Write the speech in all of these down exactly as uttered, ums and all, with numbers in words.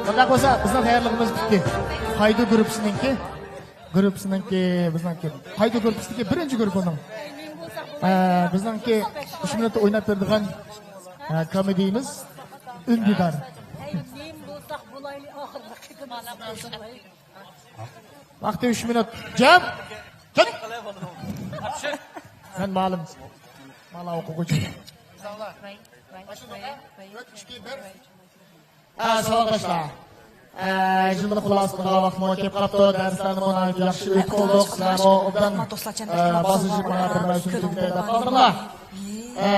شۇنداق بولسا، بىزنىڭ تەييارلىقىمىز پۈتتى. قايدۇ گۇرۇپپىسىنىڭكى، گۇرۇپپىسىنىڭكى، بىزنىڭكى، قايدۇ گۇرۇپپىسىدىكى بىرىنچى گۇرۇپپىنىڭ، ئە، بىزنىڭكى شۇ مىنۇتتا ئويناپ بېرىدىغان، ئە، كومېدىيىمىز ئۈندىدار. ۋاقتى ئۈچ مىنۇت. جام! كەت! مەن مۇئەللىم. بالا ئوقۇغۇچى. ھە، ساۋاقداشلار. ئە، يىلنى خۇلاسىلىغان ۋاقتىمۇ كېلىپ قاپتۇ. دەرسلەرنىمۇ ناھايىتى ياخشى ئۆتۈپ قالدۇق. سىلەرمۇ ئوبدان، ئە، باسىشىپ ماڭا بىر مەزگىل تۈگىتەي دەپ قالدىڭلار. ئە،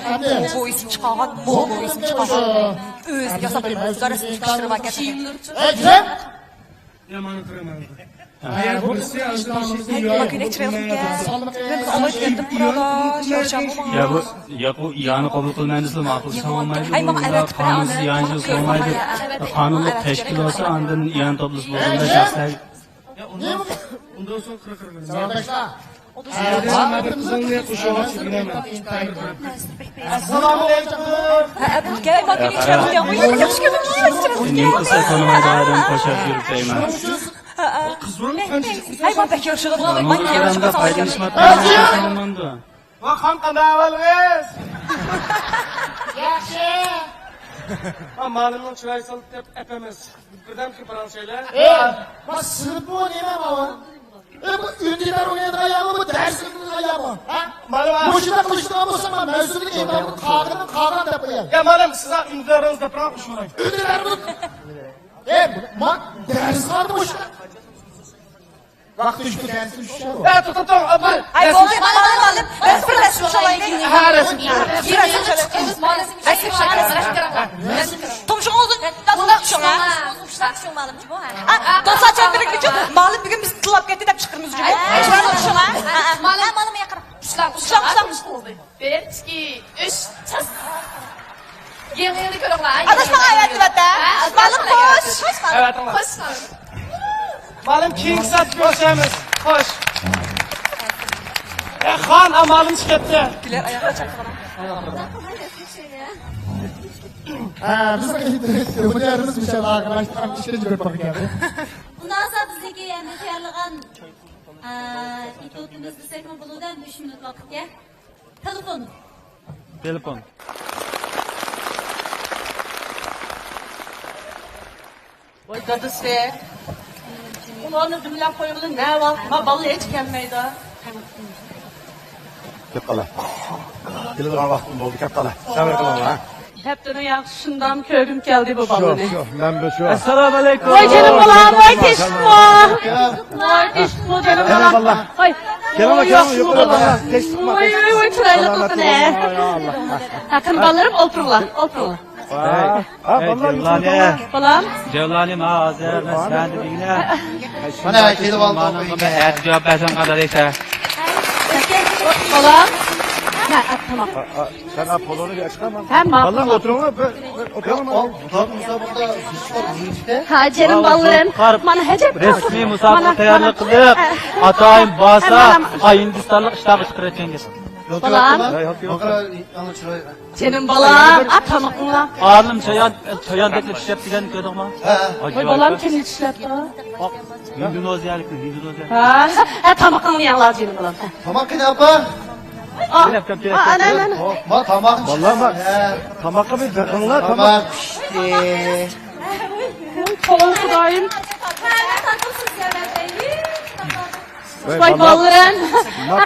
ئەمدى بۇ ئىسىم چىقارغان، بۇ، بۇ ئىسىم چىقارغان. ئۆزى ياساپ، ئۆزى رەسىم چىقىشتۇرۇپ ئەكەتتى. ئەجەب! يامان قىلماڭ. ئەگەر بىرسى ئاجدامىمىزنى يا بۇ، يا بۇ ئىئانە قوبۇل قىلمايمىزلا ماقۇل دېسە بولمايدۇ. ئەي، ماڭا ئەۋەتىپ بېرە، قانۇنسىز ئىئانە قىلسا بولمايدۇ. قانۇنلۇق تەشكىل بولسا، ئاندىن ئىئانە توپلىسا بولغاندا شەخسلەر. ئۇندىن سوڭ قىرىق قىرىق. ساۋاقداشلار، ئەسسالامۇ ئەلەيكۇم. ھە، ئەبۇلكەي، ماكىنى چىقارغان ياخشى كۆرۈڭ. نېمە قىلسا تونۇمايدىغان ئادەم قوشاپ يۈرۈپ دەيمەن. ھە، ھە. ھەي، ما بەك ياخشى. مۇشۇ قەدەمدە پايدىلىنىشماپتۇ. ۋا خان قانداق ئەھۋالىڭىز؟ ياخشى. ھا، مالىمنىڭ چىرايى سالدى دەپ ئەپەمىز. بىردەمكى پاراڭ شەيلە. ئەي، ما سىنىپمۇ نېمە ماۋۇ؟ ئەي، بۇ ئۈندىدار ئوينايدىغان يەرمۇ، بۇ دەرس ئۆتىدىغان يەرمۇ؟ ھە؟ مانا، مانا. مۇشۇنداق قىلىشىدىغان بولسا، مانا مەۋزۇنى ئېيتىپ قالغىنىم قالغان دەپ قوياي. يا مالىم، سىز ئۈندىدارىڭىز دەپ پاراڭ شۇڭلاي. ئۈندىدارمۇ؟ ئەي، ما دەرس قالدى مۇشۇنداق. ۋاقتى شۇ دەرسنى چۈشۈرۈۋەت. ھە، توختاڭ، توختاڭ، ئاپا. ئاي، بولدى، مانا مالىم، بىز بىر رەسىم چالايلى. ھە، رەسىم. بىر رەسىم چالايلى. تۇمشۇقىڭىزنى تۇتۇڭ، ھە. دوستلار، چۈشەندۈرۈڭ، مالىم بۈگۈن بىزنى تىللاپ كەتتى دەپ چىقىرىمىز جۇمۇ. چۈشەندۈرۈڭ، ھە. مالىم، مالىم، ياقىرىق. ئۇشلاڭ، ئۇشلاڭ. بىر، ئىككى، ئۈچ، چاس. يېڭى يىلنى كۆرۈڭلار. ئاداش، ماڭا ئەۋەتىۋەت، ھە؟ مالىم، خوش. خوش، مالىم. خوش، مالىم. مالىم، كېيىنكى سائەتتە كۆرۈشەرمىز. خوش. ئە، خان، ئە، مالىم چىقىپ كەتتى. ھە، بىزنىڭ مۇدىرىمىز مىشەل ئاخىرلاشتۇرغان ئىككىنچى گۇرۇپپىغا كەلدى. ئۇنداق بولسا بىزنىڭكى ئەمدى تەييارلىغان، ئە، ئېتيۇدىمىزنى دېسەكمۇ بولىدۇ، ئەمدى ئۈچ مىنۇت ۋاقىتكە. تېلېفون. تېلېفون. ۋاي دادىسى، ئۇلارنى دۈملەپ قويغىلى نەۋاق، ما بالا ھېچ كەلمەيدۇ. كەپ قالا. كېلىدىغان ۋاقتىم بولدى، كەپ قالا. سەۋر قىلىڭلار. ھەپتىنىڭ ياخشى شۇندام كۆرگۈم كەلدى بۇ شۇ، بالىنى. شۇ، مەن بۇ شۇ. ئەسسالامۇ ئەلەيكۇم. ۋاي جېنىم بالام، ۋاي تىنچلىقمۇ؟ ۋاي تىنچلىقمۇ جېنىم بالام. ۋاي. كېلىڭلار، كېلىڭلار، يۇقىرى كېلىڭلار. تىنچلىقمۇ؟ ۋاي، ۋاي، ۋاي، چىرايلىق قىلغىنى. ھە، قېنى بالىلىرىم، ئولتۇرۇڭلار، ئولتۇرۇڭلار. ھە، بالىلار، يۇقىرى كېلىڭلار. بالام. جەۋلانىم، ھا، ھازىر مەن سىلەرنى دېگىنە. مانا كېلىپ ئالدىڭ. ئەتە جاۋاب بەرسەڭ قانداق دەيسەن؟ بالام. ھە، تاماق. سەن ئاپولونى ئاچقانما؟ ھە، ماقۇل. بالىلار ئولتۇرۇڭلار، بىر، بىر ئولتۇرۇڭلار. ھە، جېنىم بالىلىرىم. مانا، ھەجەپ. رەسمىي مۇسابىقە تەييارلىق قىلىپ، ئاتايىن بارسا، ئا، ھىندىستانلىق ئىشتاغا چىقىرىۋەتكەن گەپ. بالام. جېنىم بالام، ئا، تامىقىڭلار. ئالىم چايان، چاياندەكلا چىشلەپ دېگەننى كۆردۈڭمۇ؟ ھە. ۋاي بالام، كىمنى چىشلەپتۇ؟ ھىندونېزىيەلىكنى، ھىندونېزىيە. ھە، ھە، تامىقىڭنى يەڭلار، جېنىم بالام. تاماق قېنى، ئاپا؟ ئا، ئانا، ئانا. ما تاماق. بالام، تاماققا بىر بېقىڭلار، تاماق. تاماق پىشتى. قولۇڭ خۇدايىم. ۋاي بالىلىرىم،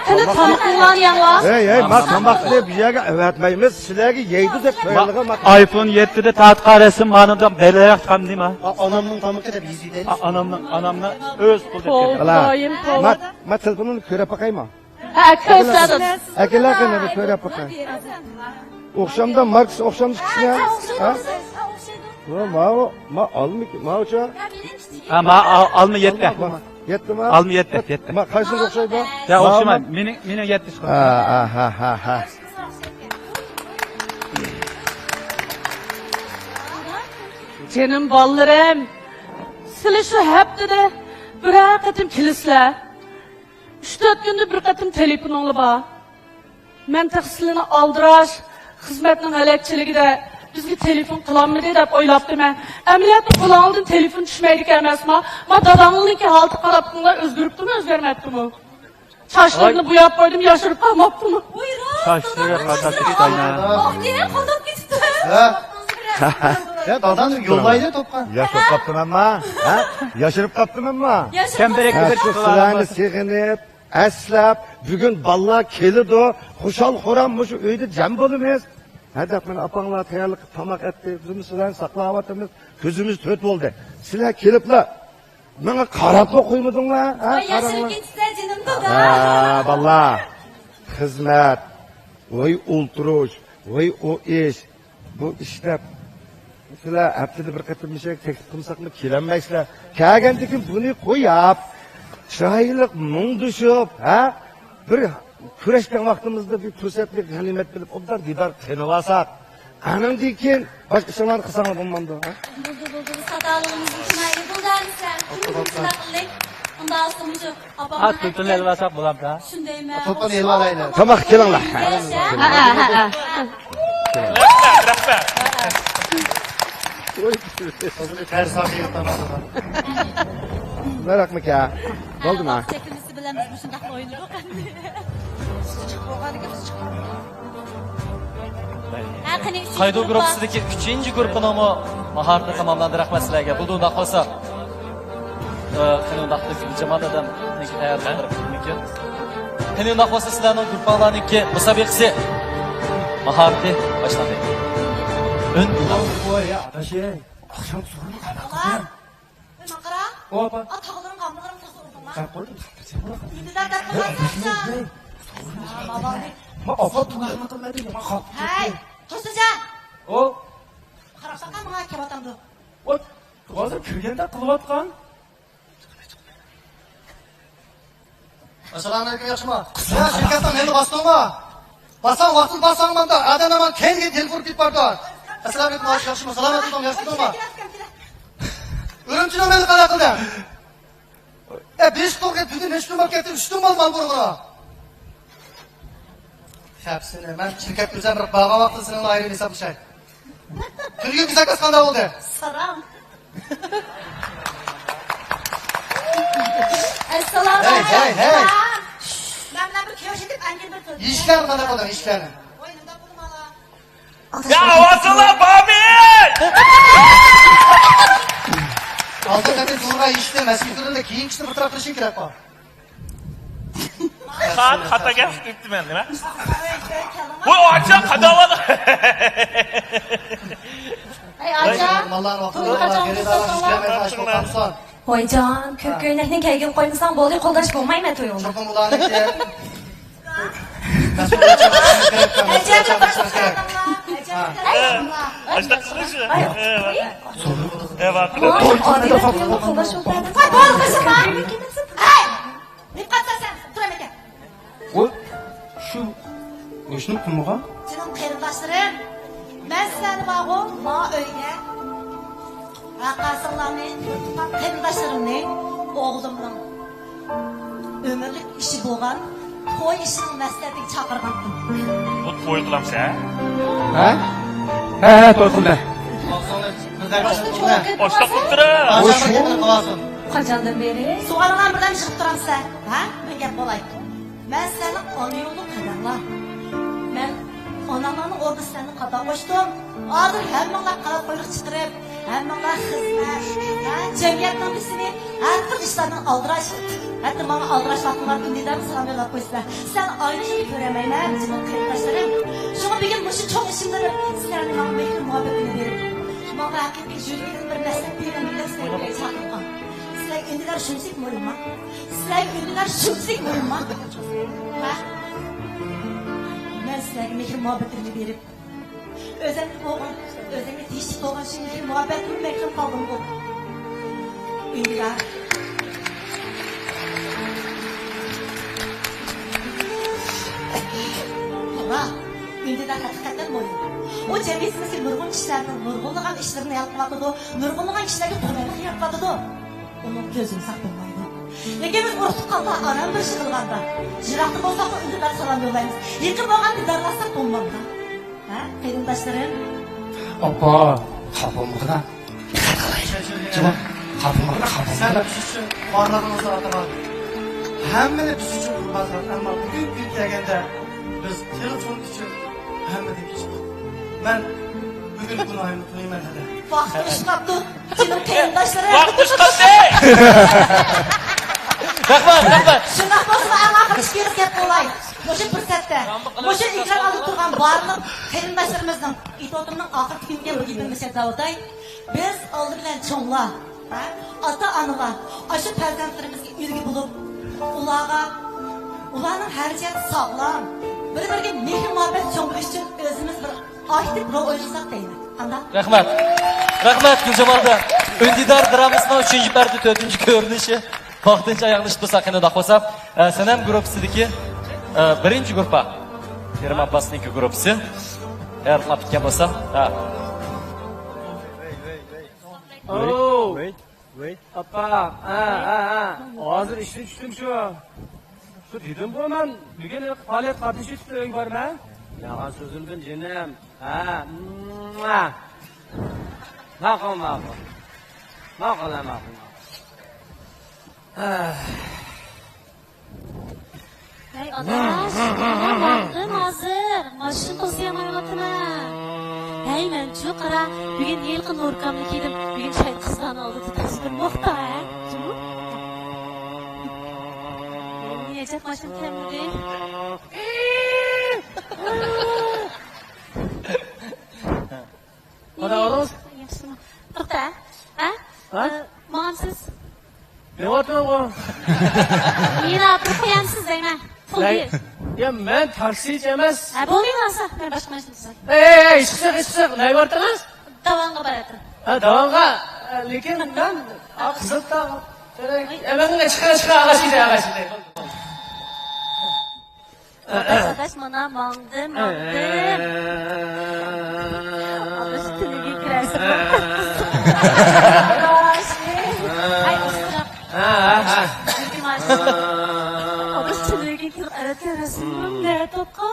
قېنى تامىقىڭلارنى يەڭلار. ھەي، ھەي، ما تاماقنى بۇ يەرگە ئەۋەتمەيمىز، سىلەرگە يەيدۇ دەپ قويۇلغان. ئايفون يەتتىدە تارتقان رەسىم مانىدا بەلگىلەپ چىقامدى ما؟ ئانامنىڭ تامىقى دەپ يېزىۋېتەيلى. ئانامنىڭ، ئانامنىڭ ئۆز قولىدا. توۋا، خۇدايىم، توۋا. ما تېلېفونۇمنى كۆرۈپ باقايما؟ ھە، كۆرسەتسىز. ئەكېلە قېنى، بىر كۆرۈپ باقاي. ئوخشامدا، ماركىسى ئوخشامدا ئىككىسىنىڭ. ھە؟ ۋە ماۋۇ، ما ئالما، ماۋۇچۇ؟ ھە، ما ئال-، ئالما يەتتە. يەتتىما؟ ئالما يەتتە، يەتتە. ما قايسىغا ئوخشايدۇ؟ يا، ئوخشىمايدۇ. مېنىڭ، مېنىڭ يەتتە چىقىدۇ. ھە، ھە، ھە، ھە، ھە. جېنىم بالىلىرىم، سىلى شۇ ھەپتىدە بىرەر قېتىم كېلىسىلەر. ئۈچ تۆت كۈندە بىر قېتىم تېلېفونۇڭلار بار. مەن تېخى سىلىنى ئالدىراش، خىزمەتنىڭ ھەلەكچىلىكىدە بىزگە تېلېفون قىلالمىدى دەپ ئويلاپتىمەن. ئەمەلىيەتتە قۇلاقىڭدىن تېلېفون چۈشمەيدىكەن ئەمەسما؟ ما داداڭنىڭكى ھالىتىگە قاراپ قوڭلار ئۆزگىرىپتىمۇ، ئۆزگەرمەپتىمۇ؟ چاچلىرىنى بوياپ قويدۇم، ياشىرىپ قالماپتىمۇ؟ ۋاي راست، چاچلىرى دادام قانداق ياشىرىپ كېتىپتۇ ئاينا؟ قالماپتۇ. ۋاقتى قالدۇرۇپ كېتىپتۇ. ھە؟ يا داداڭنى يوللايلى توپقا. ياشىرىپ قاپتىمەنما؟ ھە؟ ياشىرىپ قاپتىمەنما؟ ياشىرىپ قاپتىمەن. ھە، شۇ سىلەرنى سېغىنىپ، ئەسلەپ، بۈگۈن بالىلار كېلىدۇ، خۇشال-خۇرام مۇشۇ ئۆيدە جەم بولىمىز. ھە دەپ، مانا ئاپاڭلار تەييارلىق قىلىپ تاماق ئەتتى. بىزمۇ سىلەرنى ساقلاۋاتىمىز. كۆزىمىز تۆت بولدى. سىلەر كېلىپلا ماڭا قاراپلا قويمىدىڭلار، ھە؟ ۋاي، ياشىرىپ قاراڭلار. كېتىپسىلەر جېنىم دادا. ھە، بالىلار. خىزمەت، ۋاي ئولتۇرۇش، ۋاي ئۇ ئىش، بۇ ئىش دەپ سىلەر ھەپتىدە بىر قېتىم مۇشۇ يەرگە تەكلىپ قىلمىساقمۇ كېلەلمەيسىلەر. كەلگەندىن كېيىن بۇنى قويۇپ، چىرايلىق مۇڭدىشىپ، ھە؟ بىر كۆرۈشكەن ۋاقتىمىزدا بىر پۇرسەتنى غەنىيمەت بىلىپ، ئوبدان دىدار قىلىۋالساق، ئانىڭدىن كېيىن باشقا ئىشلارنى قىلساڭلار بولمامدۇ، ھە؟ بولدى، بولدى، بولدى. سادالىقىمىزنى كىنايە بولدى ئەمىسە. بولدى، بولدى. شۇنداق قىلدى. ئۇنداق بولسا مۇشۇ ئاپام ئات تۈتۈننى ئېلىۋالساق بولامدا؟ شۇندايمەن. توپىنى ئېلىۋالايلى. تاماق كېلىڭلار. ياشا. ھە، ھە، ھە، ھە. رەھمەت، رەھمەت. بىراقمىكە؟ بولدىما؟ شەكلىمىزى بىلەن بىز مۇشۇنداق ئوينىدۇق. ھە، قېنى، ئۈچىنچى قايدۇ گۇرۇپپا. گۇرۇپپىسىدىكى ئۈچىنچى گۇرۇپپىنىڭمۇ ماھارىتى تاماملاندى. رەھمەت سىلەرگە. بولدى، ئۇنداق بولسا. ئە، قېنى ئۇنداقتا جامال دادامنىڭكى تەييارلىقلىرى مۇمكىن. قېنى ئۇنداق بولسا سىلەرنىڭ گۇرۇپپاڭلارنىڭكى مۇسابىقىسى ماھارىتى باشلاندى. ئۈن. ۋاي ئاداش، ئاخشام سورۇننى قانداق قىلدىڭ؟ ئۆيمەن قارا. ئوپا. ئا، تاغلىرىڭ قاملىرىڭ توسۇپ ئۇردۇڭلار. چاپ قويدۇم، تاغلىرىڭ. ئىندىدار دەپ قىلغان سەنچە. ما ئاۋالنى. ما ئاپا تۇغلارنى قىلمىدى، ما قاپتۇ. ھەي، توسىجان. ئو. قاراپ باققان ماڭا كېلىۋاتامدۇ. ۋاي، ھازىر كىرگەندە قىلىۋاتقان. ئەسسالامۇئەلەيكۇم، ياخشىمۇ؟ يا، شىركەتنىڭ مېلىنى باستىڭمۇ؟ باسساڭ، ۋاقتىدا باسساڭ، ماندا ئادەم يامان كەينىگە تېلېفون كېلىپ بارىدۇ. ئەسسالامۇئەلەيكۇم، ياخشىمۇ؟ سالامەت تۇردۇڭ، ياخشى تۇردۇڭمۇ؟ ئۈرۈمچىنىڭ مېلى قانداق قىلدى؟ ئە، بېشى تۇرغان بۈگۈن نەچچە كۈن بولۇپ كەتتى، ئۈچ كۈن بولدى مال بۇرغىنى. خەپ سېنى، مەن شىركەتكە ئۆزۈم بېرىپ بارغان ۋاقتىدا سېنىڭ ئايرىم ھېسابلىشاي. تۈنۈگۈن زاكاز قانداق بولدى؟ سالام. ئەسسالامۇ ھەي، ھەي، ھەي. ئەلەيكۇم. مەن بىلەن بىر كۆرۈشۈپ ئەنگىن بىر تۇر. ئىشلار قانداق بولدى، ئىشلار؟ ۋاي، نېمىنداق بولدى مالا؟ يا، ۋاسىللا، بامىن! ئالدىن قېتىم تۇرغان ئىشتىن مەسئۇل تۇرۇپ كېيىنكىسىنى بىر تەرەپ قىلىشىڭ كېرەك بار. خان خاتا گەپ قىپتىمەن نېمە؟ ۋوي ئاچا قاداۋال. ئەي ئاچا. تويغا قاچان ئۇزىتىسىلەر؟ ۋايجان، كۆك كۆينەكنى كەيگىگە قويمىساڭ بولدى، قولداش بولمايمەن تويۇڭدا. چوقۇم ئۇلارنىڭكى. ئەجەب بىر باشلىق. ئاشۇنداق قىلىش. ئادەم تويغا قولداش بولۇپ. ۋاي بولدى قىزىم. ھەي! نېمە قىلىسەن سەن؟ تۇرامىكەن. ۋوي، شۇ ئىشنى قىلمىغان. جېنىم قېرىنداشلىرىم، مەن سىلەرنى بارغۇ، ما ئۆيگە، ھەققاسىڭلارنى، تۇغقان قېرىنداشلىرىمنى، ئوغلۇمنىڭ ئۆمۈرلۈك ئىشى بولغان توي ئىشىنىڭ مەسلىھەتىگە چاقىرغانتىم. بۇ توي قىلامسەن؟ ھە؟ ھە، ھە، توي قىلىمەن. ئاشتا قىلىپ تۇرا. قاچاندىن بېرى؟ سوئالىڭلارنى بىردەم يىغىپ تۇرامسەن؟ ھە؟ بىر گەپ بولاي. مەن سىلەرنىڭ ئانا يوللۇق قەدەملەر. مەن ئاناملارنىڭ ئورنىدا سىلەرنى قادا قوشتۇم. ھازىر ھەممىڭلار قانات قۇيرۇق چىقىرىپ، ھەممىڭلار خىزمەت، ھە، جەمئىيەتنىڭ ئىچىنى ھەر خىل ئىشلاردىن ئالدىراش. ھەتتا ماڭا ئالدىراش ۋاقتىڭلاردا ئۈندىدارمۇ سالام يوللاپ قويىسىلەر. سىلەرنى ئايرىشنى كۆرەلمەيمەن، جېنىم قېرىنداشلىرىم. شۇڭا بۈگۈن مۇشۇ چوڭ ئىشىملىرىم سىلەرنى ماڭا مېھرى مۇھەببىتىنى بېرىپ، ماڭا ھەقىقىي يۈرىكىدىن بىر مەسلىھەت بېرىپ، سىلەرگە چاقىرغان. سىلەرگە ئۈندىدار شۇنچىلىك مۇھىمما؟ سىلەرگە ئۈندىدار شۇنچىلىك مۇھىمما؟ ھە؟ مەن سىلەرگە مېھىر مۇھەببىتىمنى بېرىپ، ئۆزەمدە بولغان، ئۆزەمگە تېگىشلىك بولغان شۇ مېھىر مۇھەببەتنى مەھرۇم قالدىمغۇ؟ ئۈندىدار. توغرا، ئۈندىدار ھەقىقەتەن مۇھىم. ئۇ جەمئىيىتىمىزدىكى نۇرغۇن كىشىلەرنىڭ نۇرغۇنلىغان ئىشلىرىنى ھەل قىلىۋاتىدۇ، نۇرغۇنلىغان كىشىلەرگە قولايلىق يارىتىۋاتىدۇ. ئۇنىڭغا كۆز يۇمساق بولمايدۇ. لېكىن بىز ئۇرۇق-تۇغقانلار ئاران بىر ئىش قىلغاندا، يىراقتا بولساقمۇ ئۈندىدار سالام يوللايمىز. يېقىن بولغان دىدارلاشساق بولمامدۇ؟ ھە، قېرىنداشلىرىم؟ ئاپا، خاپا بولمىغىنا. دىققەت قىلاي. جۇمۇ، خاپا بولمىغىنا، خاپا سەن بولمىغىنا. بىز ئۈچۈن بارلىقىڭىزنى ئاتىغان، ھەممىنى بىز ئۈچۈن قۇربان قىلغان، ئەمما بۈگۈنكى كۈنگە كەلگەندە بىز تېلېفون ئۈچۈن ھەممىدىن كېچىكتۇق. مەن بۈگۈن گۇناھىمنى تونۇيمەن، ھەدە. ۋاقىت توشۇپ قاپتۇ. جېنىم قېرىنداشلىرىم. ۋاقىت توشۇپ قاپتۇ. رەھمەت، رەھمەت. شۇنداق بولسىمۇ، ئەڭ ئاخىرى ئىككىمىز گەپ قىلاي. مۇشۇ پۇرسەتتە، مۇشۇ ئېكران ئالدىدا تۇرغان بارلىق قېرىنداشلىرىمىزنىڭ، ئېتوتۇمنىڭ ئاخىرقى كۈنىگە بۇ گېپىمنى شەدداۋۇتاي. بىز ئالدى بىلەن چوڭلار، ھە؟ ئاتا-ئانىلار ئاشۇ پەرزەنتلىرىمىزگە ئۈلگە بولۇپ، ئۇلارغا، ئۇلارنىڭ ھەر جەھەتتە ساغلام، بىر-بىرىگە مېھىر-مۇھەببەت چوڭ بولۇشى ئۈچۈن ئۆزىمىز بىر ئاكتىپ رول ئوينىساق دەيمەن. قانداق؟ رەھمەت. رەھمەت، گۈلجامال ئاكا. ئۈندىدار درامىسىنىڭ ئۈچىنچى پەردە تۆتىنچى كۆرۈنۈشى ۋاقتىنچە ئاياغلىشىپ تۇرسا قېنى، ئۇنداق بولسا، ئە، سەنەم گۇرۇپپىسىدىكى، ئە، بىرىنچى گۇرۇپپا. كېرىم ئابباسنىڭكى گۇرۇپپىسى. ئەگەر ئۇخلاپ كەتكەن بولسا. ھە. ئوو. ۋەي، ۋەي. ئاپا، ھە، ھە، ھە. ھازىر ئىشتىن چۈشتۈم شۇ. شۇ دېدىمغۇ مەن، بۈگۈن پائالىيەت قاتنىشىپ ئۆيگە بارىمەن. يالغان سۆزلىمىگىن جېنىم. ھە. ماقۇل، ماقۇل. ماقۇل، ھە، ماقۇل، ماقۇل. ھە. ھەي، ئاداش، مەن ماڭدىم ھازىر. ماشىنا توسۇيالمايۋاتىمەن. ھەي، مەنچۇ قارا، بۈگۈن ھېلىقى نۇركامنى كىيدىم. بۈگۈن شايت قىزلارنىڭ ئالدىدا تەس بىر نۇقتا، ھە؟ جۇمۇ؟ نەجات ماشىنا كەلمىدى. قانداق ئورۇس؟ ياخشىمۇ؟ توختا. ھە؟ ھە؟ ئە، ماڭامسىز؟ مېڭىۋاتىمەنغۇ. مېنى ئاپىرىپ قويامسىز دەيمەن. پۇل بېرىڭ. يا، مەن تاكسىچى ئەمەس. ھە، بولدى، بولسا مەن باشقا ماشىنا تۇتسام. ئەي، ئەي، ئەي، ئىششىق، ئىششىق، نەگە باراتتىڭىز؟ داۋانغا باراتتىم. ھە، داۋانغا. ئە، لېكىن مەن، ئا، قىزىلتاغ. ئەي. ئە، مەن چىقىڭ، چىقىڭ، ئاغاشىدە، ئاغاشىدە. ئاداش، ئاداش، مانا ماڭدىم، ماڭدىم. ئاداش، تۈنۈگۈن كىرەرسىز. ئاداش، ئەي، ئىسراپ. ئاداش، تۈنۈگۈن كىرىپ ئەرەتكەن رەسىمىم نەتوقا؟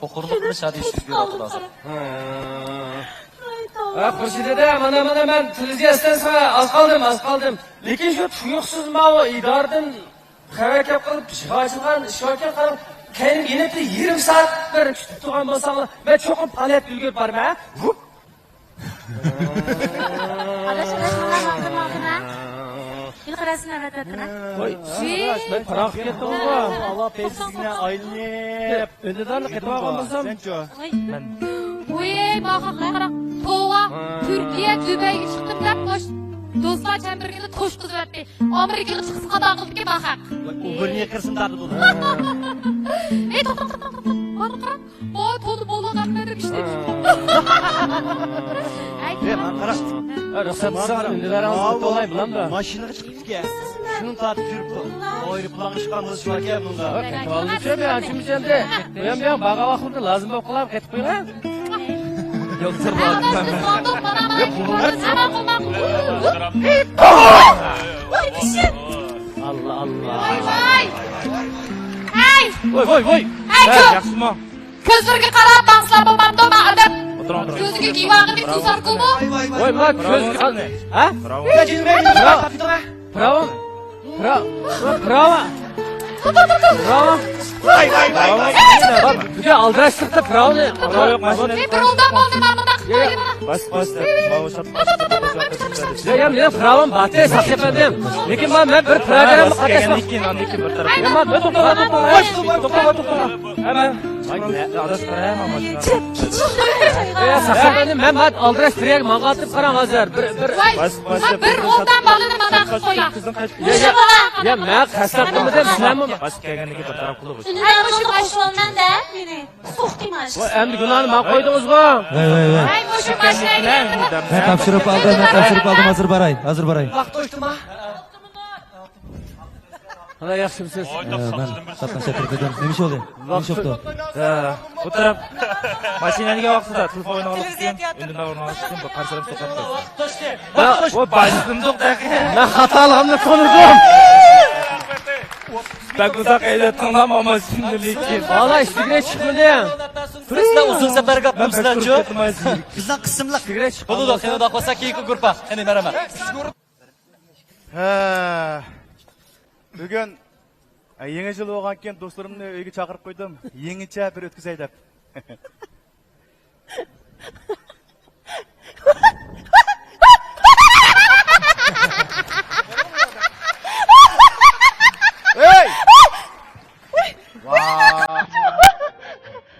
ئوقۇرلۇق بىلەن شادىيە ئۈستىگە كىرىۋاتىدۇ ھازىر. ھە، خۇرشىد دەدە، مانا، مانا مەن تېلېۋىزىيە ئىستانسىغا ئاز قالدىم، ئاز قالدىم. لېكىن شۇ تۇيۇقسىز ماۋۇ ئىدارىدىن خەۋەر كەپ قېلىپ، ئىشىك ئاچىلغان، ئىشىك ئاچقان قاراپ، كەينىمگە يېنىپ يېرىم سائەت بېرى كۈتۈپ تۇرغان بولساڭلار، مەن چوقۇم پائالىيەتكە ئۈلگۈرۈپ بارىمەن، ھە؟ ۋۇپ! ئاداش، ئاداش، ماڭا ماڭدىم، ماڭدىم، ھە؟ ھېلىقى رەسىمنى ئەۋەتىۋەتتىم، ھە؟ ۋاي، ۋاي، مەن پاراڭ قىلىپ كەتتىمغۇ. ئالا پەيزىزگىنە ئايلىنىپ. ئۈندىدارنى قېتىپ ئالغان بولسام. سەنچۇ؟ ۋاي. مەن. ۋاي، ماڭا قاراڭ. توۋا، تۈركىيە، دۇبەيگە چىقتىم دەپ، مۇش دوستلار چەمبىرىكىنى توشقۇزۇۋەتتى. ئامېرىكىغا چىقسا قانداق قىلىدىكەن، باخەق. ئۇبېرنى قىرسىن تارتىدۇ. ئەي، توختا، توختا، توختا، توختا. مانا قارا. بۇ تولا بولغان مەندە كۈچلۈك. ئەي، ئەي، مانا قارا. رۇخسەت قىلساڭ، ئۈندىدارىڭىز تولاي بۇلامدا. ماشىنىغا چىقىپ كەتكەن. شۇنى تارتىپ يۈرۈپتۇ. ئايروپىلانغا چىققان بولسا شۇ ئەكەل بۇندا. قېتىپ ئالدىچۇ، بۇ يەنچە مىجەندە. بۇ يەم ياق، بارغان ۋاقتىمدا لازىم بولۇپ قالار، قېتىپ قويۇڭ. يوق، سىر بار. ئاللا، ئاللا. ۋاي، كىشى. ئاللا، ئاللا. ۋاي، ۋاي. ھەي! ۋاي، ۋاي، ۋاي. ھەي، ھە، كۆ-، ياخشىمۇ؟ كۆزلىرىگە قاراپ ماڭسىلا بولمامدۇ، ما ئادەم؟ ئولتۇرۇڭ، ئولتۇرۇڭ. كۆزىگە كىيىۋالغىنى كۇساركۇمۇ؟ ۋاي، ما كۆزگە قارا. ھە؟ پىراۋا. پىراۋا. پىراۋا. پىراۋا. ۋاي، ۋاي، ۋاي، ۋاي. بۈگۈن ئالدىراش چىقتى، پىراۋىنى. پىراۋا يوق، ماشىنا. ئەي، بىر ئوبدان بولدى، مانا مۇنداق قىلىپ قويدى مانا. باس، باس، دەپ، ماۋۇ سات، باس، باس، باس، باس. يا، يا، مېنىڭ پىراۋام باتى، ساقچى ئەپەندىم. لېكىن مەن، مەن بىر پىراۋا بەرگەن قاتناشماق. ئاندىن كېيىن، ئاندىن كېيىن بىر تەرەپ. يا، مەن، توختاڭ، توختاڭ، توختاڭ. توختاڭ، توختاڭ. ھە، مەن. ۋاي، نە، ئاداش قارا، مانا ماشىنا. يا، ساقچى ئەپەندىم، مەن، مەن ئالدىراش بىر يەرگە ماڭغانتىم، قاراڭ ھازىر. بىر، بىر. ۋاي، بىر ئوبدان بالىنى مانا قىلىپ قويغان. يا، يا، يا، مەن قەستەن قىلمىدىم، سىلەرمۇ. باس كەلگەندىن كېيىن بىر تەرەپ قىلىدۇ. ئەي، مۇشۇ ئاشۇ مەندە مېنى سوقتى ماش. ۋاي، ئەمدى گۇناھنى ماڭا قويدىڭىزغۇ. ۋاي، ۋاي، ۋاي. ئەي، مۇشۇ ماشىنا. مەن تاپشۇرۇپ ئالدىم، مەن تاپشۇرۇپ ئالدىم، ھازىر باراي، ھازىر باراي. ۋاقىت توشتىما؟ ھالا ياخشىمۇسىز؟ ئە، مەن قاتناشاتتىم دېدىم. نېمە ئىش بولدى؟ نېمە ئىش بوپتۇ؟ ئە، بۇ تەرەپ ماشىنا دېگەن ۋاقتىدا تېلېفون ئوينىغانلىق ئۈچۈن ئۈندىدار ئورنىغا چىقتىم، بىر قارشىلىرىم توختاپ قالدى. ۋە بۇ باشلىدىمدۇق تېخى. مەن خاتالىقىمنى تونۇدۇم. بەك ئۇزاق ھەيدەتتىڭلار ماما شۇندىن كېيىن. ۋالا ئىشتىكىدىن چىقمىدى. سىلەر ئۇزۇن سەپەرگە ئاتلىنىپسىلەرچۇ؟ بىزنىڭ قىسىملىق. بولىدۇ، خېلى ئۇنداق بولسا كېيىنكى گۇرۇپپا. قېنى، مەرھەمەت. ھە. بۈگۈن، ئە، يېڭى يىل بولغانكىن دوستلىرىمنى ئۆيگە چاقىرىپ قويدۇم. يېڭىچە بىر ئۆتكۈزەي دەپ. ھەي! ۋاي!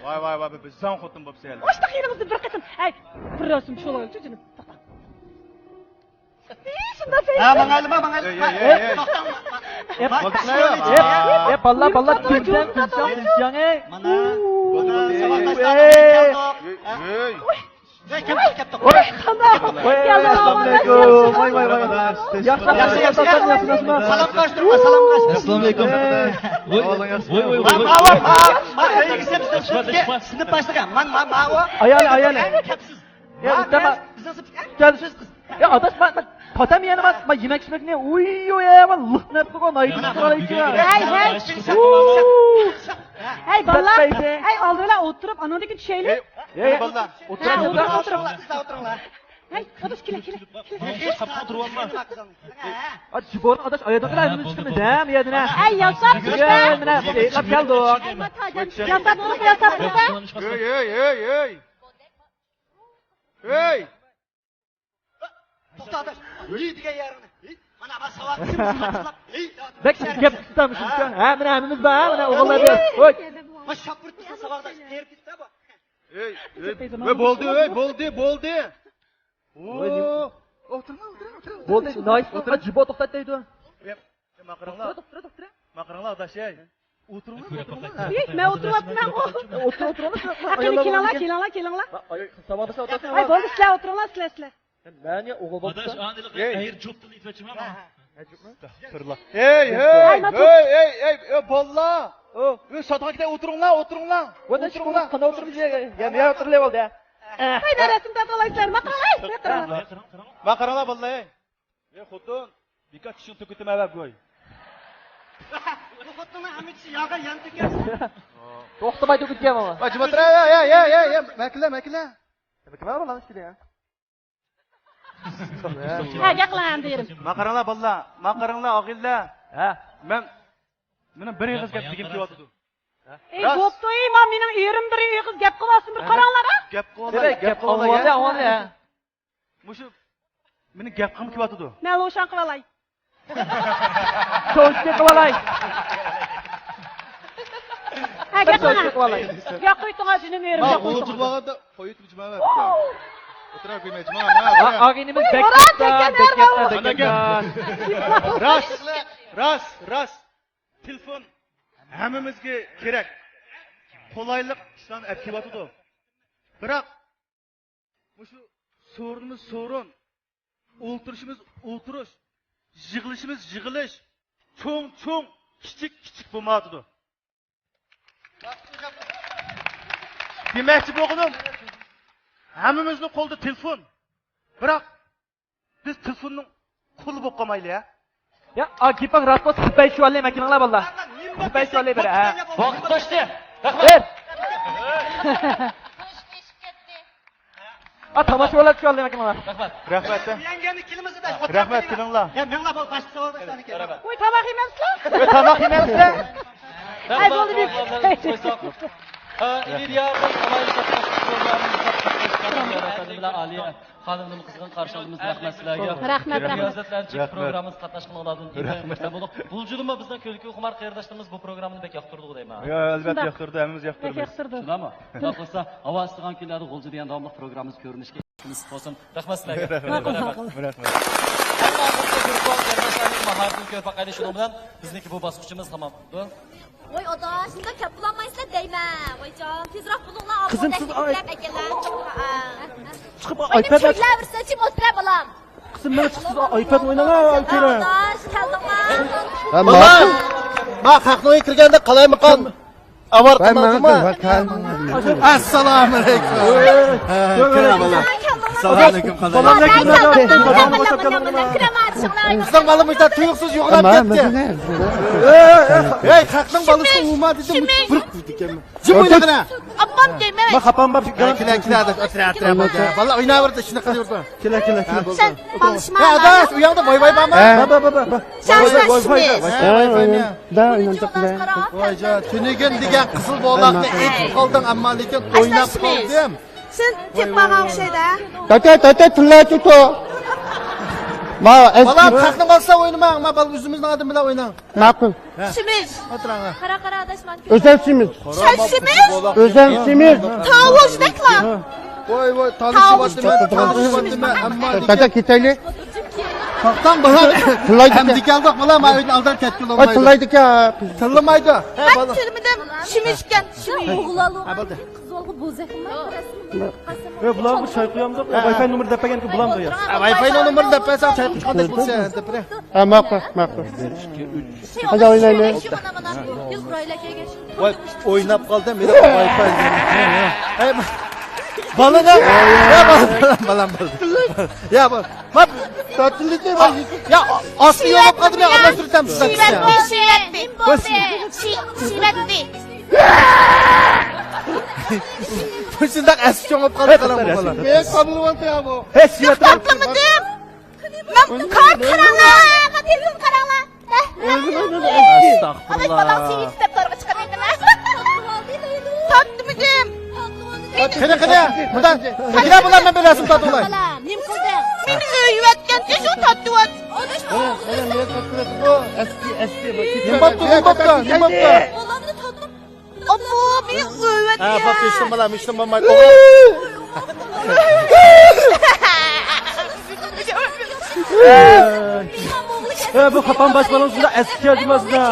ۋاي، ۋاي، ۋاي، بىز زاڭ خوتۇن بوپسەن. ئاشتاق يېنىڭىزدا بىر قېتىم. ھەي، بىر رەسىم شۇلاڭچۇ جېنىم. ھە، ماڭايلى، ماڭايلى. ئەي، ئەي، ئەي، ئەي. توختاڭ. ئەپ، ئەپ، ئەپ، باللا، باللا، تىنچاڭ، تىنچاڭ، تىنچاڭ، ئەي. مانا، مانا، ساۋاقداشلار، ئەي. كەلدۇق. ئەي، ئەي. ئەي، كەپتۇق، كەپتۇق. ۋاي، قانداق؟ ۋاي، ئەسسالامۇ ئەلەيكۇم. ۋاي، ۋاي، ۋاي، ۋاي. ياخشى، ياخشى، ياخشى، ياخشى، ياخشى. سالام قاش تۇرما، سالام قاش. ئەسسالامۇ ئەلەيكۇم. ۋاي، ۋاي، ۋاي، ۋاي. ما، ما، ما، ما، ئۆيگە سىنىپ، سىنىپ، سىنىپ باشلىقى. ما، ما، ما، ئۇ. ئايالى، ئايالى. كەپسىز. يا، ما، ئۇتتۇرما. بىز، بىز، يا، ئاداش، ما، ما، تاتام يەنە ما، ما، يېمەك ئىچمەكنى، ئۇي، ئۇي، يا، ما، لىق نەرسىگە، نايتىس قىلغان ئىكەن. ھەي، ھەي. ھەي، بالىلار. ھەي، ئالدى بىلەن ئولتۇرۇپ، ئانىڭدىن كېيىن چۈشەيلى. ھەي، بالىلار. ھە، ئولتۇرۇڭلار، ئولتۇرۇڭلار. ئولتۇرۇڭلار. ھەي، ئاداش، كېلە، كېلە، كېلە. ئا، جىبور، ئاداش، ئاياغدا قىلە، ھەممىمىز چىقىمىز، ھە، بۇ يەردىن، ھە. ھەي، ياساپ تۇرۇپ، ھە. مانا، ياساپ تۇرۇپ، ياساپ تۇرۇپ، ھە. ھەي، ھەي، ھەي، ھەي. ھەي! توختا، ئاداش، ھېي دېگەن يېرىڭنى. ھېي، مانا، مانا ساۋاقدىشىمىز قاچىلاپ، ھېي، بەك گەپ قىلسام شۇنچە. ھە، مانا ھەممىمىز بار، ھە، مانا ئوغۇللار بار. ھوي. ما شاپۇرتقا ساۋاقداش، تېرىكىتسە بۇ. ھېي، ھېي، ۋە بولدى، ھېي، بولدى، بولدى. ۋوي، نېمە؟ ئولتۇرۇڭ، ئولتۇرۇڭ، ئولتۇرۇڭ. بولدى، نايس، ئولتۇرۇڭ. جىبو توختات دەيدۇ. ياق، ياق، ماقىراڭلار. توختىرىڭ، توختىرىڭ. ماقىراڭلار، ئاداش، ھەي. ئولتۇرۇڭلار، ئولتۇرۇڭلار. ھە. ھېي، مەن ئولتۇرۇۋاتىمەنغۇ. ئولتۇر، ئولتۇرۇڭلار، سىلەر قېنى، ئاياللار كېلىڭلار، كېلىڭلار، كېلىڭلار. ئا، ئاي، ساۋاقداش ئولتۇرسۇڭلار. ئاي، بولدى، سىلەر ئولتۇرۇڭلار، سىلەر، سىلەر. مەن يا ئوغۇل بولدۇم. ئاداش، ئاندىلىق ھەي. ئەير جوپتىن ئېيتىۋەتچىمەن. ھە، ھە. ھەي، جوپمۇ؟ ئەستەغپۇرۇللا. ھەي، ھەي، ھەي، ما، ھەي، ھەي، ھەي، بالىلار. ئو. ھەي، ساتقان كېتە، ئولتۇرۇڭلار، ئولتۇرۇڭلار. ۋە، ئولتۇرۇڭلار. قانداق ئولتۇرىمىز يا؟ يا، يا، ئولتۇرۇلۇۋالدى. ھەي، نە رەسىم تارتىۋالايسىلەر، ما قاراڭلار، ما قاراڭلار. ما قاراڭلار، بالىلار. ھەي، خوتۇن، بىكار چىشىڭ تۆكۈتتۈم ئەۋە گۇي. بۇ خوتۇننىڭ ھەممە چىشى ياغا يان تۆكەرسىز. توختىماي تۆكۈتكەن مانا. ۋاي، جىم ئولتۇر، ھەي، ھەي، ھەي، ھەي، ھەي، مەكىلە، مەكىلە. مەكىلە بالىلار ئىچىدە يا. ھە، گەپ قىلىڭ ئەمدى يېرىم. ما قاراڭلار بالىلار، ما قاراڭلار ئاغىنىلەر. ھە. مەن، مېنىڭ بىر ئېغىز گەپ دېگۈم كېلىۋاتىدۇ. ئەي، راست. بوپتۇ، ئەي، ما مېنىڭ ئېرىم بىر ئېغىز گەپ قىلىۋالسۇن، بىر قاراڭلار، ھە. گەپ قىلىۋالاي، گەپ قىلىۋالاي، ھە. مۇشۇ مېنىڭ گەپ قىلغۇم كېلىۋاتىدۇ. مەن روشەن قىلىۋالاي. شوشكا قىلىۋالاي. ھە، گەپ قىلىڭ. شوشكا قىلىۋالاي. ياق، قويتۇڭا، جېنىم ئېرىم، ما، گەپ قويتۇڭ. ئولتۇرۇپ ئالغاندا قويۇپ جىما بەپتۇ. ئولتۇرا قويماي، جىما، ما، ئاي، ئاغىنىمىز بەك كاتتا، بەك كاتتا، بەك كاتتا. راست، راست، راست. تېلېفون ھەممىمىزگە كېرەك. قولايلىق ئىشلارنى ئەپ كېلىۋاتىدۇ. بىراق، مۇشۇ سورۇنىمىز سورۇن، ئولتۇرۇشىمىز ئولتۇرۇش، يىغىلىشىمىز يىغىلىش، چوڭ چوڭ، كىچىك كىچىك بولمايۋاتىدۇ. دېمەكچى بولغىنىم، ھەممىمىزنىڭ قولىدا تېلېفون. بىراق، بىز تېلېفوننىڭ قۇلى بولۇپ قالمايلى، ھە؟ يا، ئا، گېپىڭ راست بولسا، سىز بەش يۈەنلەي مەكىلىڭلار بالىلار. سىز بەش يۈەنلەي بېرە، ھە؟ ۋاقىت توشتى. رەھمەت. بېر. ئا، تاماشىبىنلار چۈشۈۋالدى مەكىلىڭلار. رەھمەت. رەھمەت. رەھمەت، كېلىڭلار. يا، مېڭلار، بول، باشقا سوئال باشلىنىدىكەن. ۋوي، تاماق يېمەمسىلەر؟ ۋوي، تاماق يېمەمسىلەر؟ ئەي، بولدى، بىز. ھە، ئىلىرىيا، ئالىي. خانىمنىمۇ قىزغىن قارشى ئالدىمىز. رەھمەت سىلەرگە. رەھمەت، رەھمەت. رىيازەتلەرچە پروگراممىمىزغا قاتناشقىنىڭلاردىن ئىنتايىن خۇرسەن بولدۇق. بۇ جۇلىما بىزنىڭ كۈلكىگە خۇمار قېرىنداشلىرىمىز بۇ پروگراممىنى بەك ياقتۇردىغۇ دەيمەن. يا، ئەلۋەتتە شۇنداق. ياقتۇردى، ھەممىمىز ياقتۇردۇق. بەك ياقتۇردى. شۇنداقمۇ؟ شۇنداق بولسا، ھاۋا ئىسسىغان كۈنلەردە غۇلجىدا يەنە داۋاملىق پروگراممىمىز كۆرۈنۈشكە نېسىپ بولسۇن. رەھمەت سىلەرگە. رەھمەت. رەھمەت. ئەمما بىزنىڭ گۇرۇپپا قېرىنداشلارنىڭ ماھارىتىنى كۆرۈپ باقايلى، شۇنىڭ بىلەن بىزنىڭكى بۇ باسقۇچىمىز تامام بولىدۇ. ۋاي ئاداش، شۇنداق كەپ بولالمايسىلەر دەيمەن. ۋايجان، تېزراق بولۇڭلار. قىزىم، سىز ئاي-، چىقىپ ئايپاد ئاچ-، چۆگلەۋەرسە چىم ئولتۇرە بالام. قىزىم، مانا چىقسىز ئايپاد ئويناڭا، ئايپاد. ئاداش، كەلدىڭلار. ھە، بالىلار، ما خەقنىڭ ئۆيىگە كىرگەندە قالايمىقان ئاۋارە قىلماقچىما؟ ئەسسالامۇ ئەلەيكۇم. ھە، كىرە بالىلار. ئەسسالامۇ ئەلەيكۇم، قالايمىقان. بىزنىڭ بالا مۇشۇنداق تۇيۇقسىز يوقىلاپ كەتتى. ھەي، خەقنىڭ بالىسى ئۇما دېدىم، بىر قىلدى ئىكەنمەن. جىم ئوينىغىنا. خاپام دەيمەن. ما خاپام بار. كېلە، كېلە، ئاداش، ئوتۇرە، ئوتۇرە، بالىلار ئويناۋېرىدۇ، شۇنداق قىلىۋېرىدۇ. كېلە، كېلە، كېلە. سەن بالىشما. ھە، ئاداش، ئۇ ياقتا ۋاي ۋاي بارمۇ؟ ھە. بار، بار، بار، بار. شاڭ، شاڭ، شاڭ. ۋاي ۋاي. ۋاي جان، تۈنۈگۈن دېگەن قىزىل بولاقنى ئېيتىپ قالدىڭ، ئەمما لېكىن ئويناپ قالدىم. سەن تېپىپ قالغان ئوخشايدۇ. تاتا، تاتا، تىللا تۇتۇ. ما، بالام، خەقنىڭ بالىسى ئوينىماڭ، ما، بالا، ئۆزىمىزنىڭ ئادىمى بىلەن ئويناڭ. ماقۇل. شىمىش. ئولتۇرۇڭ. قارا، قارا، ئاداش، مانا. ئۆزەل شىمىش. شەل شىمىش. ئۆزەل شىمىش. تاۋۇزدەكلا. ۋاي، ۋاي، تالىشىۋاتىمەن، تالىشىۋاتىمەن، ئەمما. تاتا، كېتەيلى. توختاڭ، بالام. تىللايدىكەن. ئەمدى كەلدۇق، بالام، ما ئۆيدىن ئالدىراپ كەتكىلى بولمايدۇ. تىللايدىكەن. تىللىمايدۇ. ھە، مەن تىللىمىدىم. شىمىشكەن، شىمىش. ھە، بولدى. قىز بولغا بوزەكمەن. ئە، بۇلارغا چاي قۇيامدۇق. ۋاي فاي نومۇر دەپ بەرگەنكى بۇلام دېگەن. ۋاي فاي نومۇرنى دەپ بەرسەڭ چاي قۇيغاندەك بولىسەن، دەپ بېرە. ھە، ماقۇل، ماقۇل. ھازىر ئوينايلى. ۋاي، ئويناپ قالدىم، مېنىڭ ۋاي فاي. ئەي، بالىنى، يا بالام، بالام، بالام. يا بال-، ما، يا، ئاستا يوللاپ قالدىم، يا، ئاللا سۈرتەم سىزگە. شىۋەتنى، شىۋەتنى. شىۋەتنى. بۇ شۇنداق ئەسلى چوڭ بولۇپ قالدى، قاراڭ بۇ بالا. مېنى قامىلىۋالدى يا بۇ. ھېي، شىۋەت. تاپلىمىدىم. مەن قارا، قاراڭلار، تېلېفون قاراڭلار. ئەستەغپۇرۇللا. ئاداش بالام سېنى يېتىپ دەپ تورغا چىقىرىۋېتىمەن. تاپتىمىدىم. قېنى، قېنى، مۇنداق، بىلە بۇلار مەن بىر رەسىم تارتىۋالاي. بالام، نېمە قىلدىڭ؟ مېنى ئۆيۈۋەتكەنچە شۇ تارتىۋات. ئەسكى، ئەسكى. نېمە بوپتۇ، نېمە بوپتۇ، نېمە بوپتۇ؟ ئاپا، مېنى ئۆيۋەتكەن. ھە، باپ، ھېچنېمە بولمايدۇ، ھېچنېمە بولمايدۇ. ئە، بۇ خاپام باش بالىڭىز شۇنداق ئەسكى كەلدىمۇ ئەسلىدە؟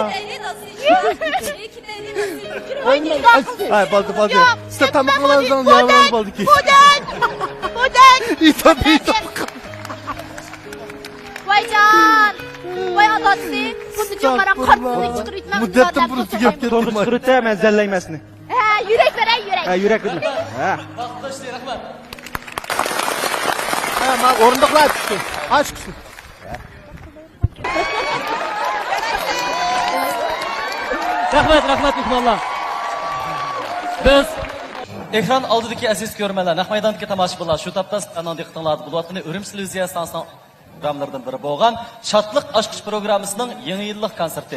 ھە، بولدى، بولدى. سىلەر تامىقىڭلارنى يەۋېلىڭ، بولدى كېيىن. بودەك! بودەك! ئېيتىپ، ئېيتىپ. ۋايجان! ۋاي ئاداسى! بۇنى جوقاراق قارتىسىنى چىقىرىۋېتىڭ. مۇددەتتىن بۇرۇن تۈگەپ كەتتى. تورغا چىقىرىۋېتە، مەن زەللەيمەسنى. ھە، يۈرەك بېرەي، يۈرەك. ھە، يۈرەك بېرىمەن. ھە. ھە، مانا ئورۇندۇقلار چىقسۇن. ئاچ چىقسۇن. رەھمەت، رەھمەت، مېھمانلار. بىز ئېكران ئالدىدىكى ئەزىز كۆرۈرمەنلەر، نەق مەيداندىكى تاماشىبىنلار، شۇ تاپتا سىلەرنىڭ دىققىتىڭلاردا بولۇۋاتقىنى ئۈرۈمچى تېلېۋىزىيە ئىستانسىسىنىڭ پروگراممىلىرىدىن بىرى بولغان شادلىق ئاچقۇچ پروگراممىسىنىڭ يېڭى يىللىق كونسېرتى.